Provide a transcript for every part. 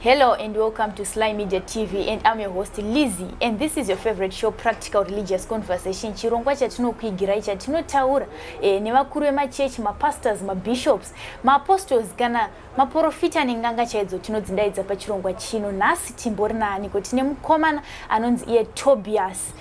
Hello and welcome to Sly Media TV and I'm your host Lizzie and this is your favorite show, Practical Religious Conversation, chirongwa chatinokuigirai chatinotaura nevakuru vemachechi, mapastors, mabishops, maapostles kana maprofita nenganga chaidzo tinodzidaidza pachirongwa chino. Nhasi timbori naaniko? Tine mukomana anonzi iye Tobias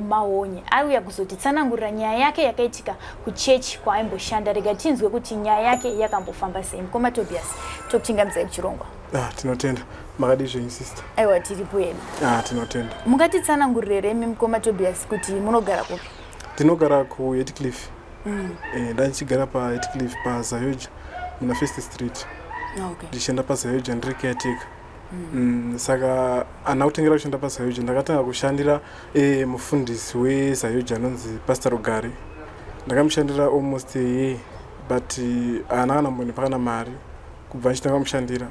Mahonye auya kuzotitsanangurira nyaya yake yakaitika kuchechi kwaaimboshanda. Rega tinzwe kuti nyaya yake yakambofamba sei. Mukoma Tobias, tokuchingamidzai kuchirongwa. Ah, tinotenda. Makadii zvenyu, sister? Aiwa, tiripo yedu. Ah, tinotenda. Mungatitsanangurire here imi, mukoma Tobias, kuti munogara kupi? Ndinogara kuHatcliffe. Ndandichigara paHatcliffe, paZayoja, muna First Street. Ndichienda paZayoja, ndiri caretaker. Saka handina kutengera kushanda paZayoja. Ndakatanga kushandira mufundisi weZayoja anonzi Pastor Rugare. Ndakamushandira almost a year, but haana kana kumbondipa kana mari kubva ndichitanga kumushandira.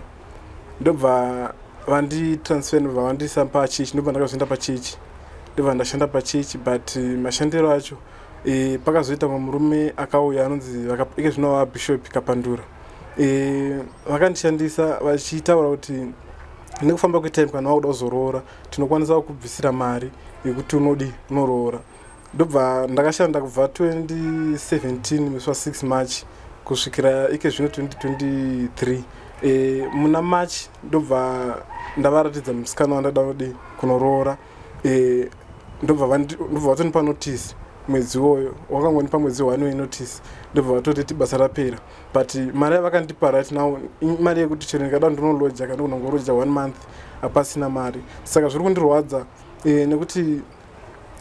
Ndobva vanditransfer, ndobva vandiisa pachechi. Ndobva ndakazoenda pachechi, ndobva ndashanda pachechi, but mashandiro acho pakazoita mumwe murume akauya anonzi ike zvino vabishop Kapandura. Vakandishandisa vachitaura kuti nekufamba kwetime, kana wakuda kuzoroora, tinokwanisa kukubvisira mari yekuti unodi unoroora. Ndobva ndakashanda kubva 2017 musi wa6 March kusvikira ike zvino 2023. Muna March ndobva ndavaratidza musikana wandada kudi kunoroora. Ndobva vatonipa notice mwedzi iwoyo. Wakangonipa mwedzi one wenotice, ndobva vatotiti basa rapera. But mari yavakandipa right now mari yekuti chero ndikada ndinoloja kana kunongoroja one month, hapasina mari. Saka zviri kundirwadza nekuti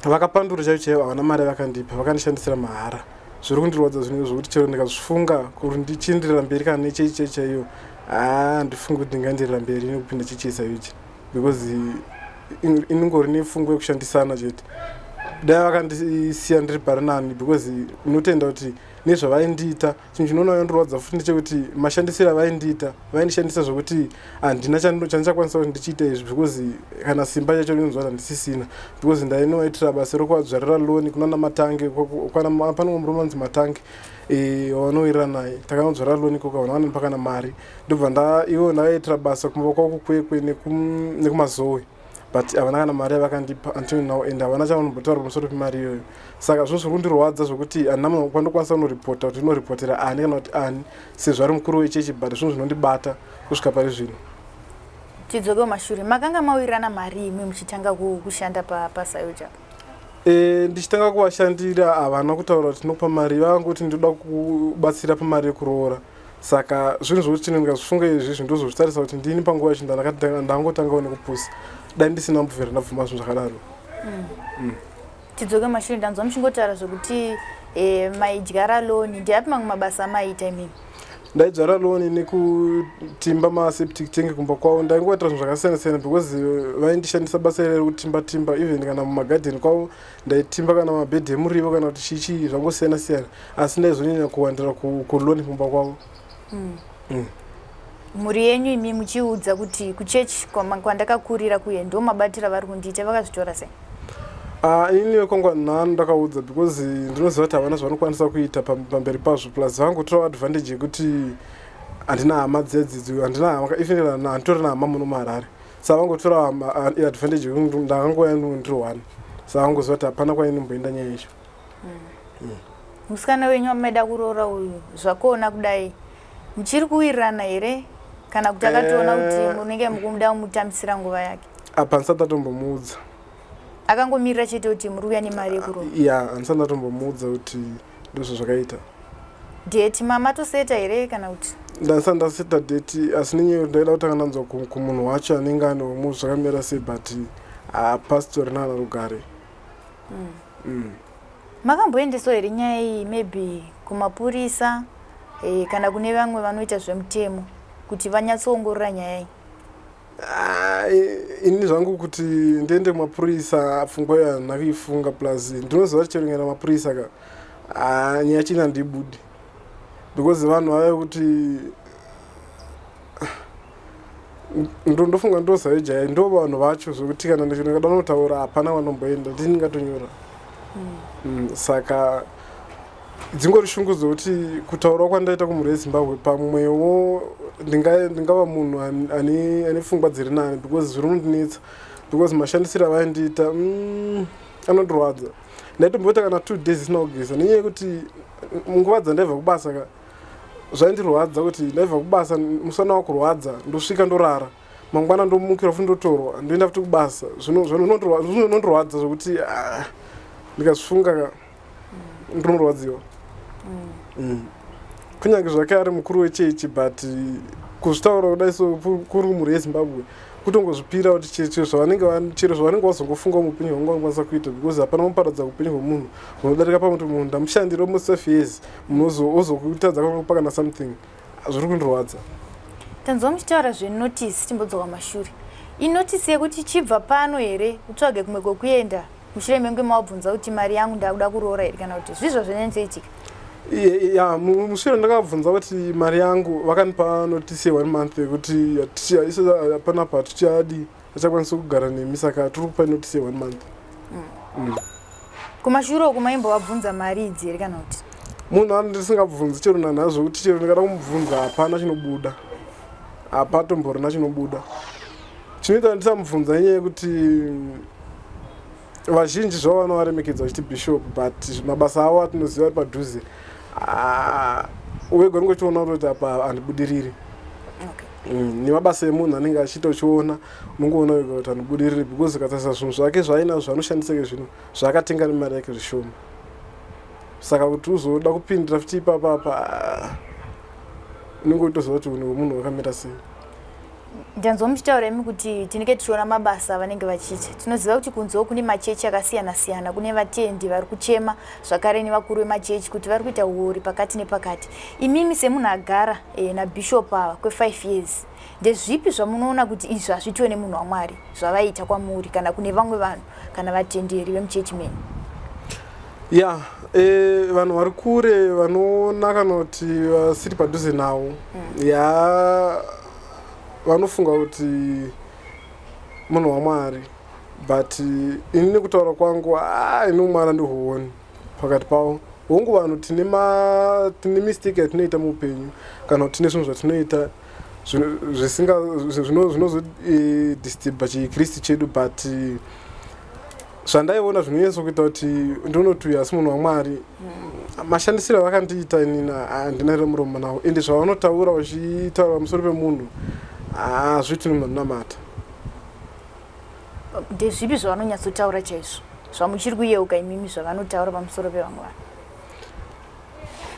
vakapandura chaivo chaivo havana mari yavakandipa, vakandishandisira mahara. Zviri kundirwadza zvinhu zvokuti chero ndikazvifunga kuti ndichienderera mberi kana nechechi chaicho chaiyo, haa, handifungi kuti ndingaenderera mberi nekupinda chechi yeZayoja because inongori nepfungwa yekushandisana chete. Dai vakandisiya ndiri parinani, because ndinotenda kuti nezvavaindiita, chinhu chinoona ndirwadza futi ndechekuti mashandisiro avaindiita, vaindishandisa zvokuti handina chandichakwanisa kuti ndichiite izvi, because kana simba chacho rinonzwa kuti handisisina, because ndainoitira basa rokuvadzvarira lawn kunana Matange. Pane mumwe murume anonzi Matange wavanowirirana naye. Takanodzvara lawn ikoko, havana vanonipa kana mari. Ndobva ivo ndavaitira basa kumba kwavo kuKwekwe nekuMazowe, but havana kana mari yavakandipa until now and havana chavanombotaura pamusoro pemari iyoyo. Saka zvinhu zviri kundirwadza zvokuti handina munhu kwandokwanisa kunoripota, kuti ndinoripotera ani kana kuti ani, sezvo ari mukuru wechechi, but zvinhu zvinondibata kusvika pari zvino. Tidzoke kumashure. Makanga mawirirana mari imwe muchitanga kushanda paZayoja? Ndichitanga kuvashandira havana kutaura kuti tinokupa mari. Vangoti ndoda kubatsira pamari yekuroora. Saka zvinhu zvokuti chino ndikazvifunga izvizvi, ndozozvitarisa kuti ndini panguva yacho ndangotangawo nekupusa. Dai ndisina mbuvhera ndabvuma zvinhu zvakadaro. Tidzoke kumashure. Ndanzwa muchingotaura zvokuti maidyara lawn. Ndeapi mamwe mabasa amaiita imimi? Ndaidzvara lawn nekutimba maseptic tank kumba kwavo. Ndaingoitira zvinhu zvakasiyana siyana because vaindishandisa basa iri rekutimba timba. Even kana mumagadheni kwavo ndaitimba, kana mabhedhi emuriwo kana kuti chichii, zvangosiyana siyana, asi ndaizonyanya kuwandira kulawn kumba kwavo. Mhuri yenyu imi muchiudza kuti kuchechi kwandakakurira kuye ndo mabatira vari kundiita, vakazvitora sei? Ah, inini vekwangu nhano ndakaudza because ndinoziva kuti havana zvavanokwanisa kuita pamberi pazvo, plus vangotorawo advantage yekuti handina hama dziyadzidzo, handina hama, even handitorina hama muno muHarare. Saka vangotora advantage yekuti ndakangouya ndiri one, saka vangoziva kuti hapana kwainomboenda nyaya yacho. Musikana wenyu wamaida kuroora uyu, zvakuona kudai, muchiri kuwirirana here, kana kuti akatoona kuti munenge mukuda kumutambisira nguva yake? Apa handisati ndatombomuudza. Akangomirira chete kuti muri kuuya nemari yekuroora? Ya, handisati ndatombomuudza kuti ndozvo zvakaita. Date mamatoseta here kana kuti? Ndasati ndaseta date, asi nenyaya yekuti ndaida kutanga ndanzwa kumunhu wacho anenge ane umu zvakamira sei, but hapasitorina kana rugare. Makamboendesawo here nyaya iyi maybe kumapurisa kana kune vamwe vanoita zvemutemo kuti vanyatsoongorora nyaya iyi? Ah, ini zvangu kuti ndiende kumapurisa, pfungwa iyo handina kuifunga. Plus ndinoziva kuti chero ngaenda mapurisa ka, ah, nyaya china handibudi because vanhu vaya kuti Ndofunga ndoZAOGA, ndo vanhu vacho zvokuti kana ndikada notaura hapana vanomboenda, ndini ndingatonyora. Saka dzingori shungu dzokuti kutaurawo kwandaita kumhuri yeZimbabwe, pamwewo ndingava munhu ane pfungwa dziri nani, because zviri kundinetsa, because mashandisiro avaindiita anondirwadza. Ndaitomboita kana 2 days isina kugeza nenyaya yekuti nguva dzandaibva kubasa ka, zvaindirwadza kuti ndaibva kubasa musana wakurwadza, ndosvika ndorara, mangwana ndomukira futi, ndotorwa, ndoenda futi kubasa. Zvinondirwadza zvokuti, ah, ndikazvifunga ka, ndinorwadziwa. Kunyange zvake ari mukuru wechechi, but kuzvitaura kudai so kuri kumhuri yeZimbabwe, kutongozvipira kuti chero zvavanenge vazongofunga muupenyu hwangu vanokwanisa kuita, because hapana muparadza upenyu hwemunhu hunodarika pamuti munhu ndamushandira almost 5 years, munhu ozokutadza kupa kana something. Zviri kundirwadza. Tanzwa muchitaura zvenotice, timbodzoka mashure. Inotice yekuti chibva pano here, utsvage kumwe kwekuenda, mushure menge mawabvunza kuti mari yangu ndakuda kuroora here, kana kuti zvizvo zvanyanyitsoitika? Ya, mushure ndakabvunza kuti mari yangu, vakanipa notice yeone month yekuti panapa hatichadi, achakwanisi kugara nemi, saka tiri kupa notice yeone month. Kumashure uku maimbovabvunza mari idzi here, kana kuti? Munhu andisingabvunzi chero nanhasi, zvekuti chero ndikada kumubvunza hapana chinobuda, hapatomborina chinobuda. Chinoita ndisamubvunza inyaya yekuti vazhinji zvavo vanovaremekedza vachiti bishop, but mabasa avo atinoziva ari padhuze, ah, wega unenge uchiona kutoti apa handibudiriri. Nemabasa emunhu anenge achiita uchiona, unongoona wega kuti handibudiriri, because ukatarisa zvinhu zvake zvaainazvo zvaanoshandisa zvino zvaakatenga nemari yake zvishoma. Saka kuti uzoda kupindira futi ipapapa, ah, unenge utoziva kuti unhu hwemunhu hwakamira sei. Ndanzwa muchitaura imi kuti tinenge tichiona mabasa avanenge vachiita. Tinoziva kuti kunzewo kune machechi akasiyana siyana, kune vatendi vari kuchema zvakare nevakuru vemachechi kuti vari kuita uori pakati nepakati. Imimi semunhu agara nabishop ava kwe5 years, ndezvipi zvamunoona kuti izvi hazviitiwe nemunhu waMwari, zvavaiita kwamuri kana kune vamwe vanhu kana vatenderi vemuchechi menyu? Ya, vanhu vari kure vanoona kana kuti vasiri padhuze navo, ya, vanofunga kuti munhu waMwari, but ini nekutaura kwangu, ah, ini umwana ndihuoni pakati pavo. Hongu, vanhu tine mistake yatinoita muupenyu, kana kuti tine zvinhu zvatinoita zvinozodisturba chikristu chedu, but zvandaiona zvinonyatso kuita kuti ndinoti uyu asi munhu waMwari, mashandisiro avakandiita inini handina remuromo nawo. Ende zvavanotaura vachitaura pamusoro pemunhu hazviiti nemunhu anonamata. Ndezvipi zvavanonyatsotaura chaizvo zvamuchiri kuyeuka imimi, zvavanotaura pamusoro pevamwe vanhu?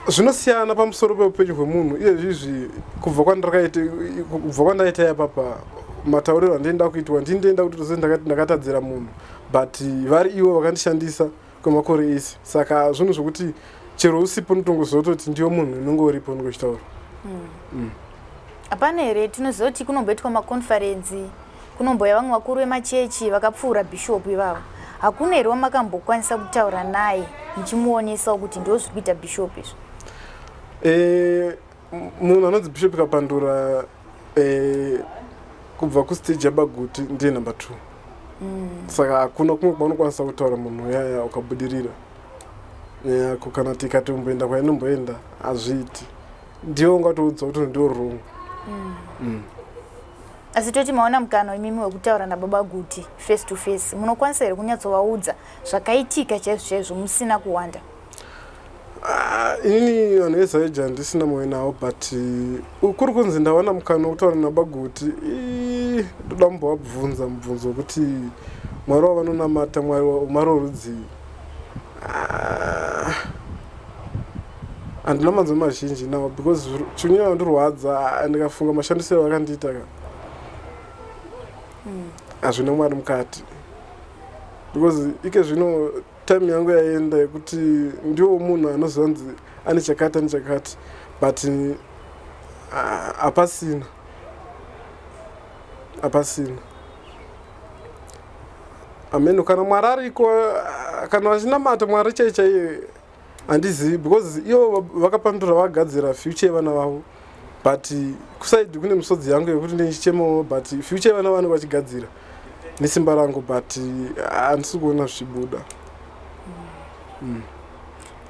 Zvinosiyana pamusoro peupenyu hwemunhu. Iyezvizvi kubva kwandaita yapapa, matauriro andienda kuitwa, ndindienda kuti tose ndakatadzira munhu, but vari ivo vakandishandisa kwemakore ese. Saka zvinhu zvokuti chero usipo unotongoziva kutoti ndiyo munhu unenge uripo unenge uchitaura. Hapana here, tinoziva kuti kunomboitwa maconference, kunomboya vamwe vakuru vemachechi vakapfuura bhishopu ivavo. Hakuna here wamakambokwanisa kutaura naye muchimuonesawo kuti ndo zviri kuita bhishopu izvi? Munhu anonzi Bishop Kapandura, kubva kustage yaBaguti ndiye number 2. Saka hakuna kumwe kwaunokwanisa kutaura munhu uyaya ukabudirira nyaya yako, kana tikatomboenda kwainomboenda hazviiti. Ndiwe ungatoudza kuti ndiwo wrong. Asi toti maona mukana imimi wekutaura nababa Guti face to face, munokwanisa here kunyatsovaudza zvakaitika chaizvo chaizvo musina kuwanda? Ah, inini vanhu veZAOGA handisina mwoyo navo, but kuri kunzi ndawana mukana wekutaura naBaguti, ndoda kumbovabvunza mubvunzo wekuti Mwari wavanonamata, Mwari worudzii? Ah, handina manzwi mazhinji nawo, because chinyanya ndirwadza ndikafunga mashandisiro akandiita ka, hazvina Mwari mukati, because ike zvino time yangu yaenda yekuti ndiwo munhu anoziva nzi ane chakati, ane chakati, but ah, hapasina, hapasina. Ameno kana Mwari ariko, ah, kana vachinamata Mwari chai chaiye handizivi, because ivo vakapandura vagadzira future yevana vavo. But kuside kune misodzi yangu yekuti ndichichemawo, but future yevana vanenge vachigadzira nesimba rangu, but handisi kuona zvichibuda.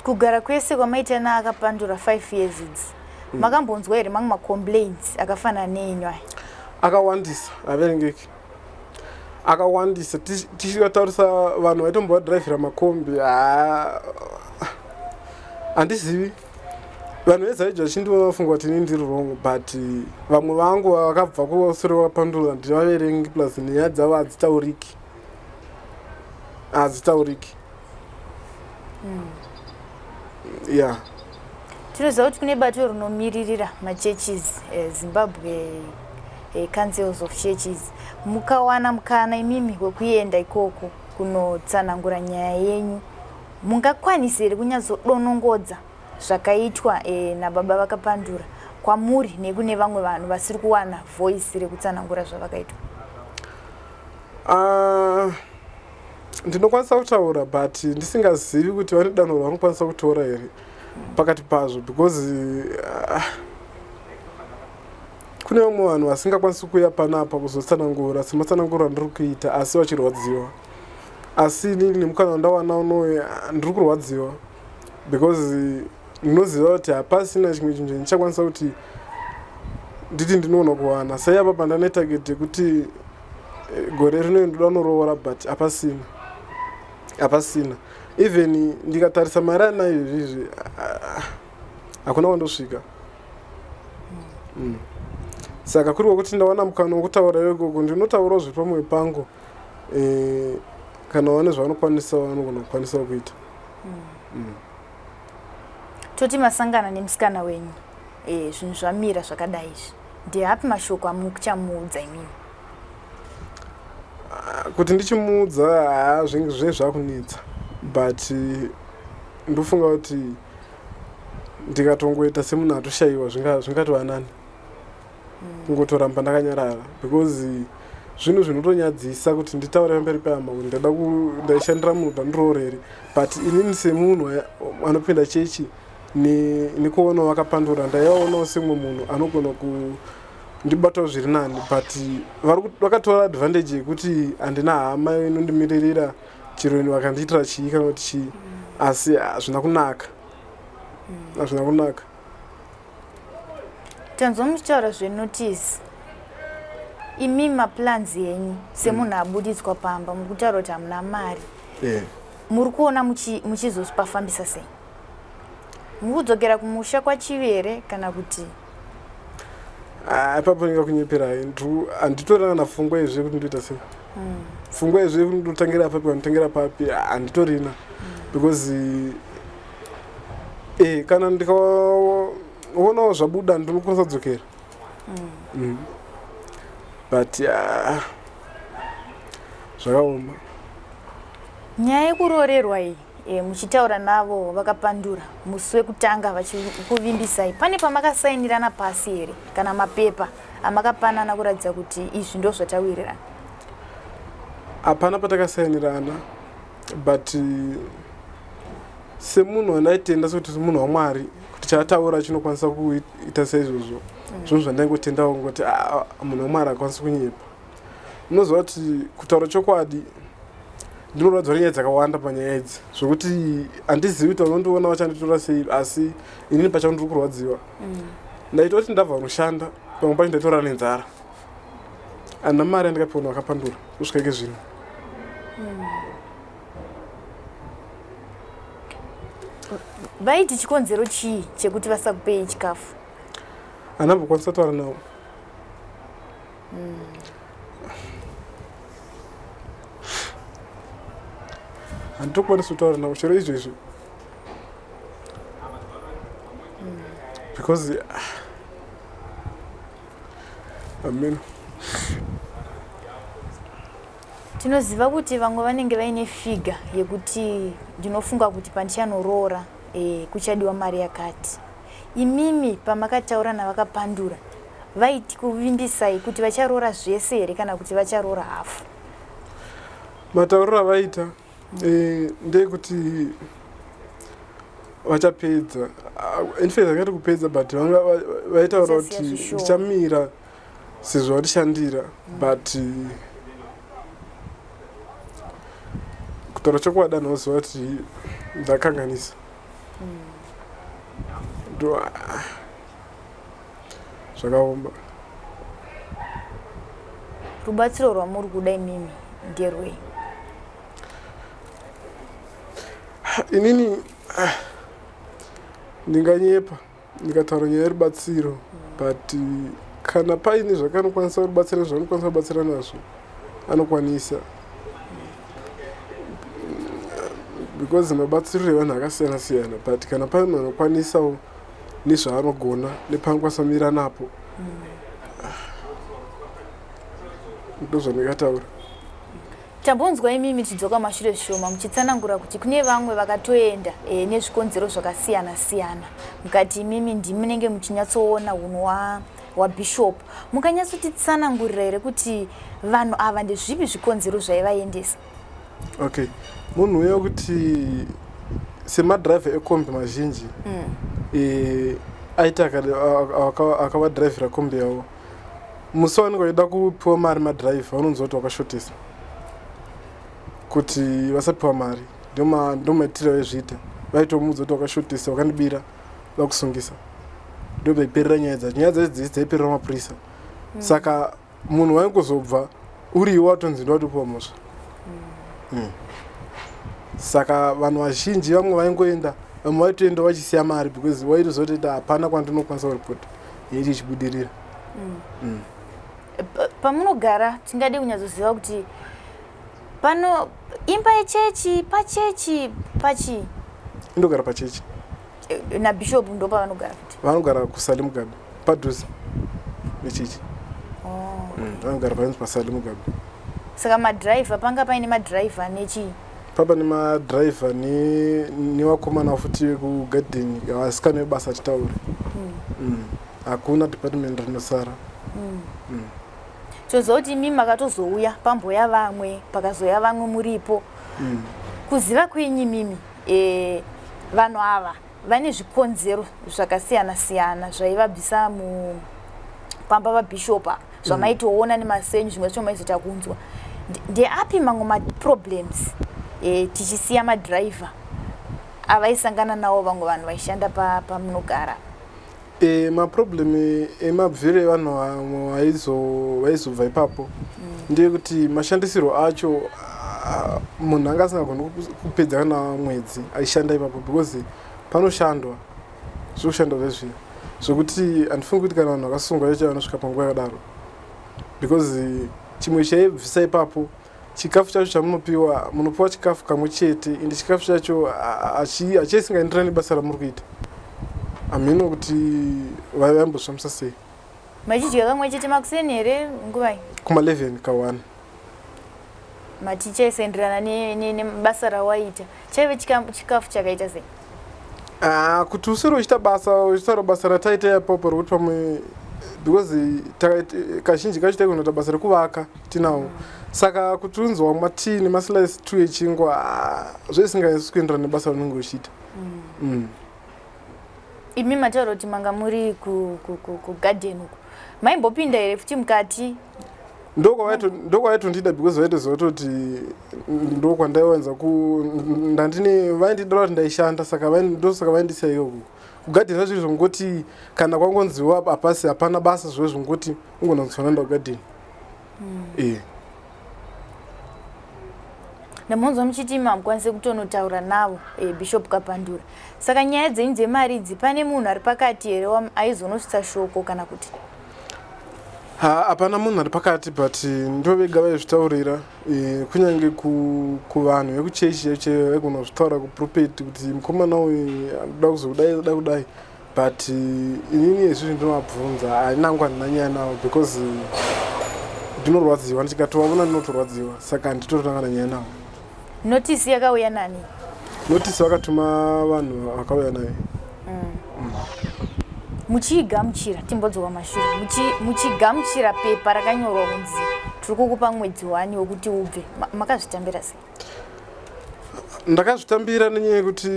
Kugara kwese kwamaita naakapandura 5 years idzi, makambonzwa here mamwe macomplaints akafanana neenyu aya? Akawandisa, averengeki, akawandisa. Tichitaurisa vanhu vaitombovadhiraivhira makombi, ha, handizivi, vanhu veZAOGA vachindiona vafunga kuti ini ndiri wrong, but vamwe vangu vakabva kusure vakapandura ndivaverengi, plus nyaya dzavo hadzitauriki, hadzitauriki, ya. Tinoziva kuti kune bato rinomiririra machurches, Zimbabwe Councils of Churches. Mukawana mukana imimi wekuenda ikoko kunotsanangura nyaya yenyu, mungakwanisa here kunyatsodonongodza zvakaitwa nababa vakapandura kwamuri nekune vamwe vanhu vasiri kuwana voice rekutsanangura zvavakaitwa? Ah, ndinokwanisa kutaura, but ndisingazivi kuti vane danho ravanokwanisa kutora here pakati pazvo, because kune vamwe vanhu vasingakwanisi kuuya panapa kuzotsanangura sematsananguro andiri kuita, asi vachirwadziwa. Asi inini nemukana wandawana unoyu, ndiri kurwadziwa because ndinoziva kuti hapasina chimwe chinhu chandichakwanisa kuti nditi ndinoona kuwana. Sei apa pandane target yekuti gore rino ndoda kunoroora, but hapasina, hapasina. Even ndikatarisa mari anayo izvizvi, hakuna kwandosvika. Saka kuri kwekuti ndawana mukana wekutaura ikoko, ndinotaurawo zviri pamwoyo pangu. Kana vane zvavanokwanisa, vanogona kukwanisawo kuita. Toti masangana nemusikana wenyu, zvinhu zvamira zvakadai izvi, ndeapi mashoko amuchamuudza imimi? Kuti ndichimuudza, haa, zvinge zve zvakunetsa, but ndofunga kuti ndikatongoita semunhu atoshayiwa, zvingatova nani kungotoramba ndakanyarara, because zvinhu zvinotonyadzisa kuti nditaure pamberi pehama kuti ndada ndaishandira munhu kuti andiroorere. But inini semunhu anopinda chechi nekuonawo vakapandura, ndaivaonawo semumwe munhu anogona kundibatawo zviri nani, but vakatora advantage yekuti handina hama inondimiririra chero vakandiitira chii kana kuti chii. Asi hazvina kunaka, hazvina kunaka. Tanzwa muchitaura zvenotice. Imi maplans enyu semunhu abuditswa pamba, muri kutaura kuti hamuna mari, muri kuona muchizozvipafambisa sei? Muri kudzokera kumusha kwaChivi here kana kuti? Ah, ipapo ndingakunyeperai, handitorina kana pfungwa izvi yekuti ndoita sei. Pfungwa izvi yekuti ndotangira papi, kandotangira papi, handitorina, because kana ndikaonawo zvabuda, ndinokwanisa kudzokera. But zvakaoma. Nyaya yekuroorerwa iyi, muchitaura navo vakapandura musi wekutanga vachikuvimbisai, pane pamakasainirana pasi here kana mapepa amakapanana kuratidza kuti izvi ndo zvatawirirana? Hapana patakasainirana, but semunhu wandaitenda sekuti munhu waMwari, kuti chaataura chinokwanisa kuita saizvozvo, zvinhu zvandaingotendawo ngoti, "Ah, munhu waMwari akwanisi kunyepa." Unoziva kuti kutaura chokwadi, ndinorwadzwa nenyaya dzakawanda panyaya idzi, zvokuti handizivi kuti vanondiona vachanditora sei, asi inini pachangu ndiri kurwadziwa. Ndaitoti ndabva kunoshanda, pamwe pacho ndaitorara nenzara. Handina mari yandikapiwa vakapandura kusvika ike zvino. Vaiti chikonzero chii chekuti vasakupei chikafu? Handambokwanisa kutaura navo. Handitokwanisi kutaura navo chero izvezvi because, amen. Tinoziva kuti vamwe vanenge vaine figure yekuti ndinofunga kuti pandichanoroora kuchadiwa mari yakati. Imimi pamakataura navakapandura, vaiti kuvimbisai kuti vacharoora zvese here kana kuti vacharoora hafu? Matauriro avaita ndeyekuti Vachapedza. Ah, in fact angati kupedza but vaitaura kuti ndichamira sezvo vatishandira but kutaura chokwadi anoziva kuti ndakanganisa. Ndo ah, zvakaoma. Rubatsiro rwamuri kuda imimi nderwei? Inini ah, ndinganyepa ndikataura nyaya yerubatsiro but kana paine zvakanokwanisa rubatsira zvaanokwanisa kubatsira nazvo anokwanisa because mabatsiriro evanhu akasiyana siyana but kana pane munhu anokwanisawo nezvaanogona nepaanokwanisa kumira napo ndozvandingataura. Tambonzwa imimi tichidzoka mashure zvishoma muchitsanangura kuti kune vamwe vakatoenda e, nezvikonzero zvakasiyana siyana mukati imimi ndimunenge muchinyatsoona hunhu wabishop mukanyatsotitsanangurira here kuti vanhu ava ndezvipi zvikonzero zvaivaendesa? Okay, munhu uya kuti semadhiraivha ekombi mazhinji e, aiti akavadhiraivhira kombi yavo musi wavanenge vachida kupiwa mari madhiraivha vanonzwa kuti wakashotesa kuti vasapiwa mari ndomaitiro aizviita vaitomuudza kuti wakashotesa wakandibira vakusungisa ndo vaiperera nyaya dzacho nyaya dzacho dzese dzaiperera mapurisa saka munhu waingozobva uriwo watonzi ndowatopiwa mhosva Saka vanhu vazhinji vamwe vaingoenda vamwe vaitoenda vachisiya mari because waitoziva kuti hapana kwandinokwanisa kuripota yeiti ichibudirira. Pamunogara tingade kunyatsoziva kuti pano imba yechechi pachechi pachii? Indogara pachechi. Nabishop ndopavanogara futi? Vanogara kuSally Mugabe padhuze nechechi. Vanogara panonzi paSally Mugabe. Saka madhiraivha panga paine madhiraivha nechii? Papa nemadhiraivha nevakomana futi vekugadheni vasikana vebasa titaure. Hakuna department rinosara. Toziva kuti imi makatozouya pamboya vamwe pakazoya vamwe muripo. Kuziva kwenyu imimi vanhu ava vane zvikonzero zvakasiyana siyana zvaivabvisa pamba pabishop apa zvamaitoona nemasenyu zvimwe zvacho maizoita kunzwa. Ndeapi mamwe maproblems tichisiya madhiraivha avaisangana nawo vamwe vanhu vaishanda pamunogara? Maproblem emabviro evanhu vamwe vaizobva ipapo ndeyekuti mashandisirwo acho munhu anga asingagoni kupedza kana mwedzi aishanda ipapo because panoshandwa zvekushanda zvezviya zvekuti handifungi kuti kana vanhu vakasungwa vacho vanosvika panguva yakadaro because chimwe chaibvisa ipapo chikafu chacho chamunopiwa munopiwa chikafu kamwe chete ende chikafu chacho hachisingaenderani nebasa ramuri kuita hamhino kuti vaimbosvambisa sei. Machidya kamwe chete makuseni here nguvai? Kuma 11 ka 1. Mati chaisaenderana nebasa rawaita chaive chikafu chakaita sei? Kuti usiri uchiita basa uchitaura basa rataita ipapo rokuti pamwe because kazhinji kacho taikunoita basa rekuvaka tinawo saka kuti unzi wamwa tii nemaslice 2 echingwa zveisinganyatsi kuenderana nebasa raunenge uchiita. Imi mataura kuti manga muri kugarden uku maimbopinda here futi mukati? Ndokwavaitondida because vaitoziva kutoti ndokwandaiwanza ndandine vaindidira kuti ndaishanda saka ndosaka vaindisiya ikoko kugadheni zvacho zvongoti kana kwangonziwa hapasi hapana basa zvive zvongoti ungononzwana nda kugadheni. Ndamonzwa muchiti imi hamukwanise kutonotaura navo Bishop Kapandura. Saka nyaya dzenyu dzemari idzi pane munhu ari pakati here aizonosvitsa shoko kana kuti? Hapana munhu ari pakati but ndo vega vaizvitaurira kunyange kuvanhu vekuchechi chaicho vaigona kuzvitaura kupulpit kuti mukomana uyu anoda kuzokudai anoda kudai but inini izvizvi ndinovabvunza handinangu handina nyaya navo because ndinorwadziwa ndikatovaona ndinotorwadziwa saka handitotori kana nyaya navo. Notisi yakauya nani? Notisi vakatuma vanhu vakauya naye. Muchigamuchira timbodzoka mashure muchigamuchira pepa rakanyorwa kunzi tiri kukupa mwedzi 1 wekuti ubve makazvitambira sei? Ndakazvitambira nenyaya yekuti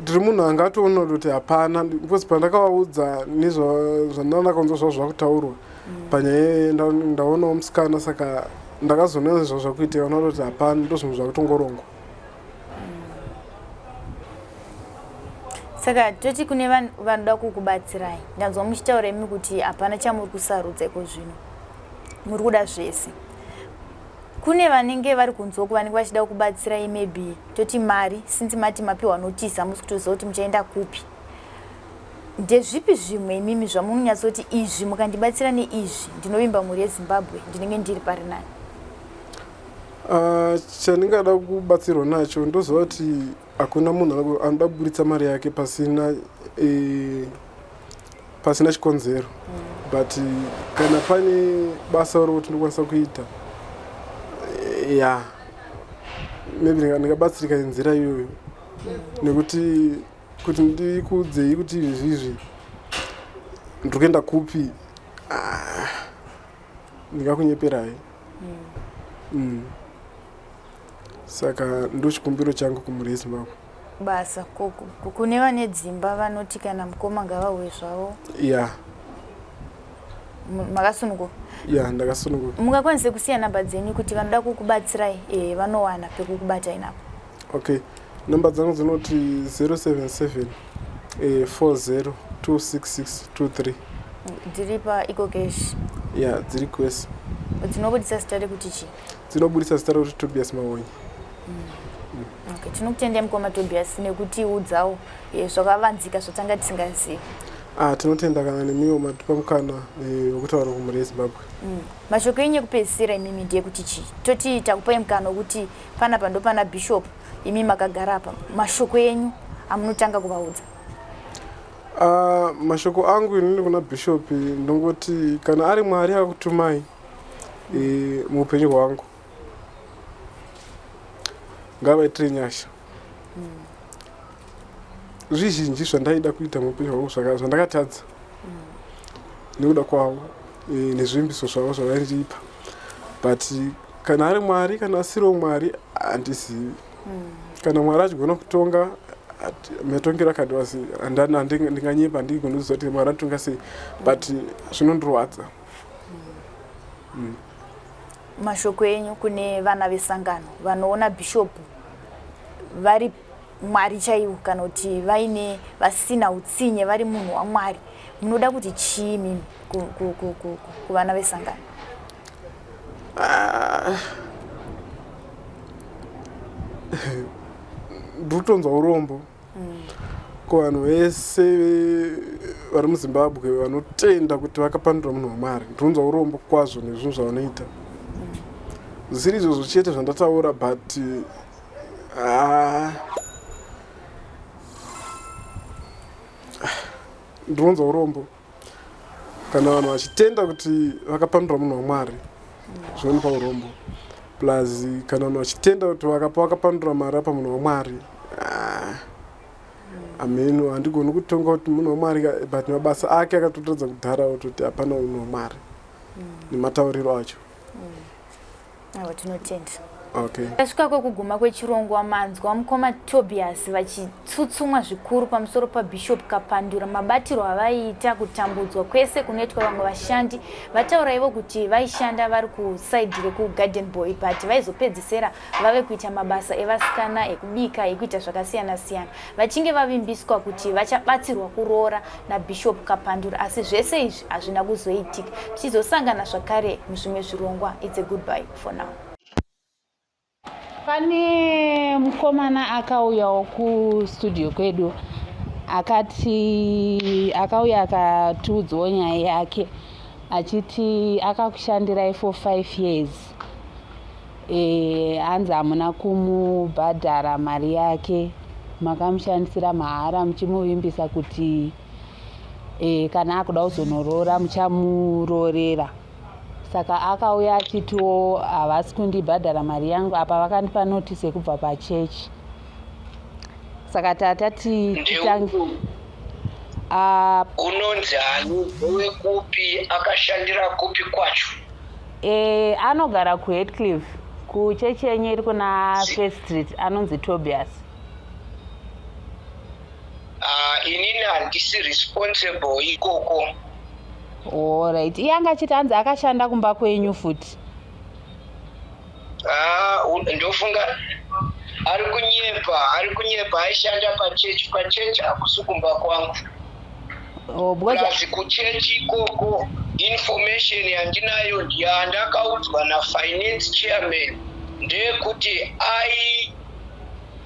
ndiri munhu anga atoona kuti hapana, because pandakavaudza nezvandandakaunzwa zvavo zvakutaurwa panyaya ndaonawo musikana, saka ndakazoona zvavo zvakuitika, unoona kuti hapana, ndo zvinhu zvakutongorongwa. Saka toti kune vanoda kukubatsirai, ndanzwa muchitaura imi kuti hapana chamuri kusarudza iko zvino, muri kuda zvese. Kune vanenge vari kunzwa vanenge vachida kubatsirai, maybe toti mari, since mati mapiwa notice, hamusi kutoziva kuti muchaenda kupi, ndezvipi zvimwe imimi zvamunonyatsoti izvi mukandibatsira neizvi ndinovimba mhuri yeZimbabwe ndinenge ndiri pari nani? Chandingada kubatsirwa nacho, ndoziva kuti hakuna munhu anoda kuburitsa mari yake pasina chikonzero, but kana pane basa rokuti ndokwanisa kuita, ya, maybe ndingabatsirika nenzira iyoyo, nekuti kuti ndikuudzei kuti izvizvi ndiri kuenda kupi, ah, ndingakunyeperai. Saka ndo chikumbiro changu kumhuri yeZimbabwe. Basa kune vane dzimba vanoti kana mukoma ngavauye zvavo. Ya. Makasununguka? Ya, ndakasununguka. Mungakwanise kusiya namba dzenyu kuti vanoda kukubatsirai vanowana pekukubatai napo? Okay, namba dzangu dzinoti 077 40 266 23. Dziri paEcoCash? Ya, dziri kwese. Dzinobudisa zita rekuti chii? Dzinobudisa zita rekuti Tobias Mahonyi. Okay, tinokutendai mukoma Tobias nekutiudzawo zvakavanzika zvatanga tisingazivi. Ah, tinotenda kana nemiwo matipa mukana wekutaura kumhuri yeZimbabwe. Mashoko enyu ekupedzisira imimi ndeyekuti chii? Toti takupai mukana wekuti panapa ndo pana bishop, imi makagara apa, mashoko enyu amunotanga kuvaudza. Mashoko angu inini kuna bishop ndongoti kana ari Mwari akutumai muupenyu hwangu, ngavaitire nyasha. Zvizhinji zvandaida kuita muupenyu hwangu zvandakatadza nekuda kwavo nezvivimbiso zvavo zvavaindipa, but kana ari Mwari, kana asiriwo Mwari handizivi. Kana Mwari achigona kutonga matongero akadiwa sei, ndinganyepa, handigoni kuziva kuti Mwari anotonga sei, but zvinondirwadza. Mashoko enyu kune vana vesangano vanoona bhishopu vari Mwari chaivo, kana kuti vaine vasina utsinye, vari munhu waMwari, munoda kuti chii mimi kuvana vesangano? Ah. Ndiri kutonzwa urombo kuvanhu vese vari muZimbabwe vanotenda kuti vakapandura munhu waMwari. Ndinonzwa urombo kwazvo nezvinhu zvavanoita, zvisiri izvozvo chete zvandataura, but ah, ndinonzwa urombo kana vanhu vachitenda kuti vakapandura munhu waMwari, zvinonipa urombo. Plus kana vanhu vachitenda kuti vakapandura mari apa munhu waMwari, ah, ameno, handigoni kutonga kuti munhu waMwari, but mabasa ake akatotaridza kudhara kutoti hapana munhu waMwari nematauriro acho. Aiwa, tinotenda. Okay. Tasvika kwekuguma kwechirongwa. Manzwa mukoma Tobias vachitsutsumwa zvikuru pamusoro paBishop Kapandura, mabatiro avaiita, kutambudzwa kwese kunoitwa vamwe vashandi. Vataura ivo kuti vaishanda vari kusaidi rekugarden boy, but vaizopedzisera vave kuita mabasa evasikana ekubika, ekuita zvakasiyana siyana, vachinge vavimbiswa kuti vachabatsirwa kuroora naBishop Kapandura, asi zvese izvi hazvina kuzoitika. Tichizosangana zvakare muzvimwe zvirongwa. It's a goodbye for now. Pane mukomana akauyawo kustudio kwedu, akati akauya akatiudzawo nyaya yake achiti akakushandirai for 5 years, hanzi hamuna kumubhadhara mari yake, makamushandisira mahara muchimuvimbisa kuti kana akuda kuzonoroora muchamurorera. Saka akauya achitiwo havasi kundibhadhara mari yangu, apa vakandipa notice yekubva pachechi. Saka tatati titange Unonzi ani, wekupi, akashandira kupi kwacho? Anogara kuHatcliffe. Kuchechi yenyu iri kuna First Street, anonzi Tobias. Ah, inini handisi responsible ikoko. Alright, iye anga achiti hanzi akashanda kumba kwenyu futi. Ah, ndofunga ari kunyepa, ari kunyepa. Aishanda pachechi? Pachechi hakusi kumba kwangu. Oh, because Plus kuchechi ikoko, information yandinayo yandakaudzwa nafinance chairman ndeyekuti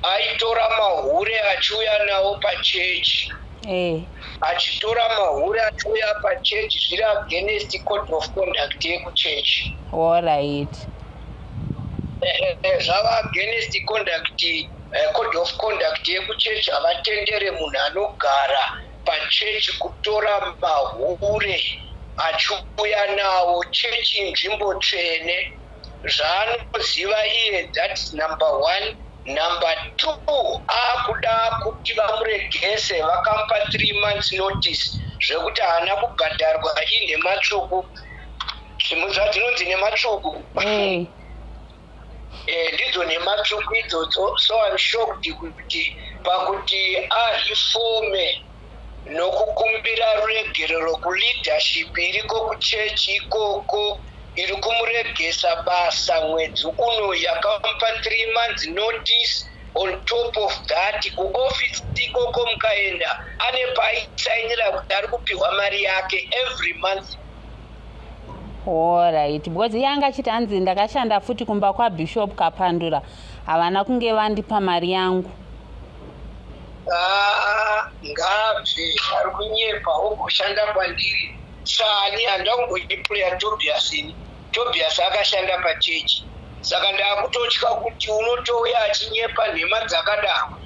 aitora mahure achiuya nawo pachechi. Achitora mahure achiuya pachechi, zviri against code of conduct yekuchechi. Zvava against conduct, code of conduct yekuchechi. Havatendere munhu anogara pachechi kutora mahure achiuya nawo. Chechi inzvimbo tsvene. Zvaanoziva iye, that's number one. Number two, akuda kuti vamuregese. Vakamupa 3 months notice. Zvekuti haana kubhadharwa inhema tsvuku, zvadzinonzi nhema tsvuku. Ndidzo nhema tsvuku idzodzo. So I'm shocked kuti pakuti areforme nokukumbira ruregerero kuleadership iriko kuchechi ikoko iri kumuregesa basa mwedzi uno, yakamupa 3 months notice. On top of that, kuofisi ikoko mukaenda, ane paaisainira kuti ari kupiwa mari yake every month. Alright, because iye anga achiti hanzi ndakashanda futi kumba kwaBishop Kapandura, havana kunge vandipa mari yangu. Ah, ngabve, ari kunyepa. Ogoshanda kwandiri sani? Handangomboipureya Tobias ini. Tobias akashanda pachechi, saka ndaakutotya kuti unotouya achinyepa nhema dzakadaro.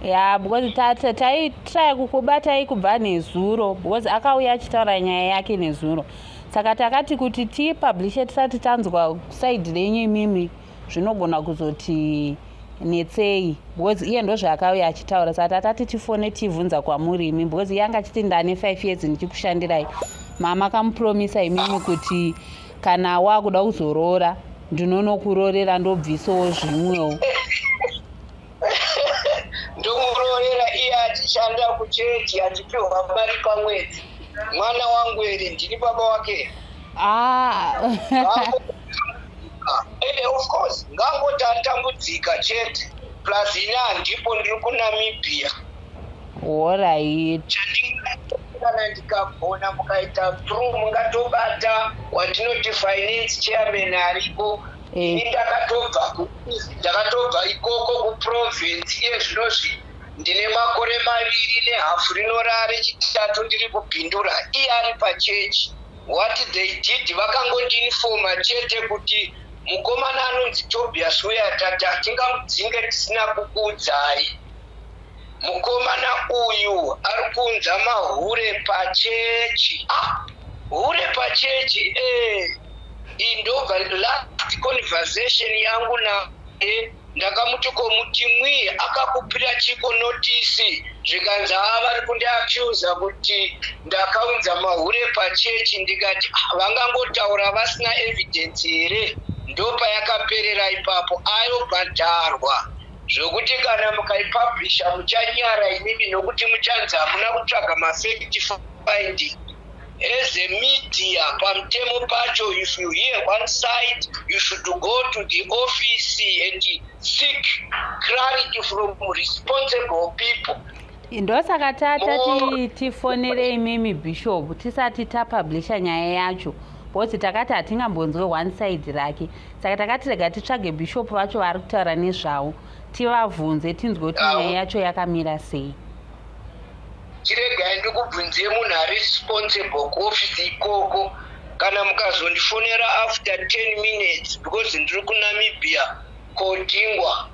Ya, because taitry kukubatai kubva nezuro, because akauya achitaura nyaya yake nezuro, saka takati kuti tipublishe tisati tanzwa side renyu imimi, zvinogona kuzoti netsei, because iye ndo zvaakauya achitaura. Saka tatati tifone tibvunza kwamuri imi, because iye anga achiti ndane 5 years ndichikushandirai. Mama kamupromisa imimi kuti kana waakuda kuzoroora ndinonokurorera, ndobvisawo zvimwewo. Ndomuroorera iye achishanda kuchechi achipiwa mari pamwedzi? Mwana wangu here? Ndini baba wake. Ah. Of course, ngangoti atambudzika chete. Plus ini handipo, ndiri kuNamibia. Kana ndikagona, mukaita through, mungatobata watinoti finance chairman ariko. Ini ndakatobva ikoko kuprovince. Iye zvinozvi ndine makore 2.5, rinorara rechitatu, ndiri kuBindura. Iye ari pachechi. What they did, vakangondiinforma chete kuti mukomana anonzi Tobias uya, tati hatingamudzinge tisina kukuudzai. Mukomana uyu ari kuunza mahure pachechi. Ah, hure pachechi? Indobva last conversation yangu naye, ndakamuti, "Komuti mwi akakupira chiko notice?" Zvikanzi, "Haa, vari kundiaccusa kuti ndakaunza mahure pachechi." Ndikati, "Ah, vangangotaura vasina evidence here?" Ndopayakaperera ipapo. Ayobhadharwa zvokuti kana mukaipublisha muchanyara imimi, nokuti muchanzi hamuna kutsvaga mafact finding as a media. Pamutemo pacho, if you hear one side, you should go to the office and seek clarity from responsible people. Ndosaka tatati tifonere imimi bishop tisati tapublisha nyaya yacho, because takati hatingambonzwe one side rake. Saka takati rega titsvage bishop vacho vari kutaura nezvavo, tivabvunze, tinzwe kuti nyaya yacho yakamira sei. Chiregai ndikubvunze munhu ari responsible kuofisi ikoko. Kana mukazondifonera after 10 minutes, because ndiri kuNamibia kodhingwa.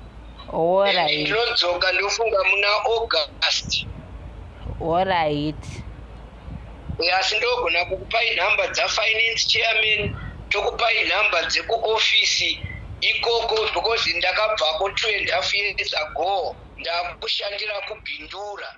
Ndinodzoka, ndofunga muna August. Asi ndogona kukupai nhamba dzafinance chairman, tokupai nhamba dzekuofisi ikoko, because ndakabvako 2.5 years ago, ndakushandira kuBindura.